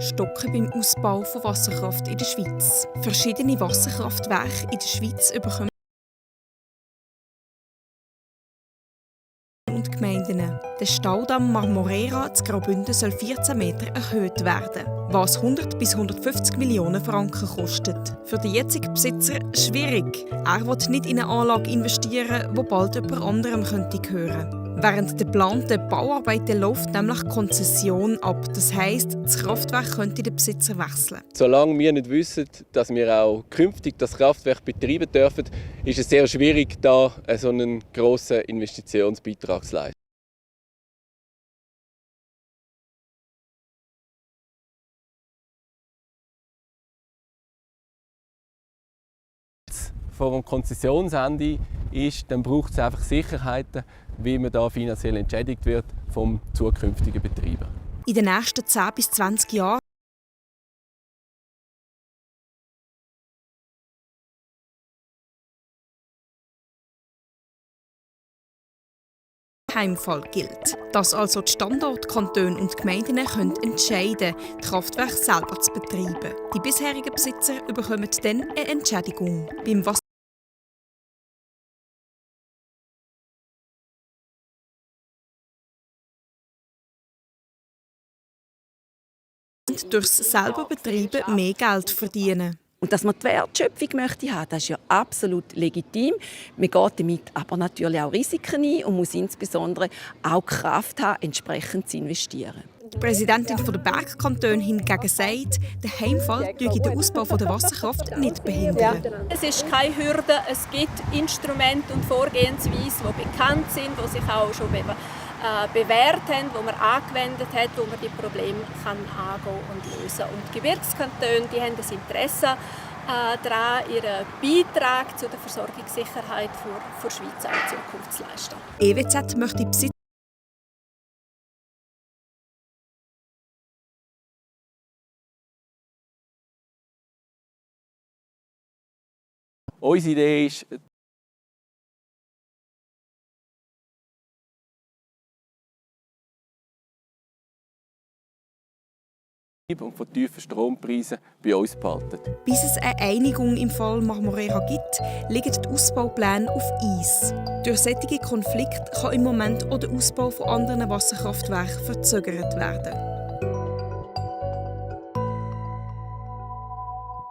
stocken beim Ausbau von Wasserkraft in der Schweiz. Verschiedene Wasserkraftwerke in der Schweiz bekommen und Gemeinden. Der Staudamm Marmorera zu Graubünden soll 14 Meter erhöht werden, was 100 bis 150 Millionen Franken kostet. Für den jetzigen Besitzer schwierig. Er will nicht in eine Anlage investieren, die bald jemand anderem gehören könnte. Während der geplanten Bauarbeiten läuft nämlich die Konzession ab. Das heisst, das Kraftwerk könnte den Besitzer wechseln. Solange wir nicht wissen, dass wir auch künftig das Kraftwerk betreiben dürfen, ist es sehr schwierig, da so einen grossen Investitionsbeitrag zu leisten. Vor dem Konzessionsende ist, dann braucht es einfach Sicherheiten, wie man da finanziell entschädigt wird vom zukünftigen Betreiber. In den nächsten 10 bis 20 Jahren Heimfall gilt. Dass also die Standortkantone und die Gemeinden entscheiden können, die Kraftwerke selber zu betreiben. Die bisherigen Besitzer bekommen dann eine Entschädigung. Beim durchs selber Betreiben mehr Geld verdienen. Und dass man die Wertschöpfung möchte haben, das ist ja absolut legitim. Man geht damit aber natürlich auch Risiken ein und muss insbesondere auch Kraft haben, entsprechend zu investieren. Die Präsidentin der Bergkantone hingegen sagt, der Heimfall durch den Ausbau der Wasserkraft nicht behindern. Es ist keine Hürde, es gibt Instrumente und Vorgehensweisen, die bekannt sind, die sich auch schon bewährt haben, die man angewendet hat, wo man die Probleme angehen und lösen kann. Und die Gebirgskantone die haben das Interesse daran, ihren Beitrag zur Versorgungssicherheit für die Schweiz auch in Zukunft zu leisten. EWZ möchte die Besitzer Unsere Idee ist, und von tiefen Strompreisen bei uns behalten. Bis es eine Einigung im Fall Marmorera gibt, liegen die Ausbaupläne auf Eis. Durch solche Konflikte kann im Moment auch der Ausbau von anderen Wasserkraftwerken verzögert werden.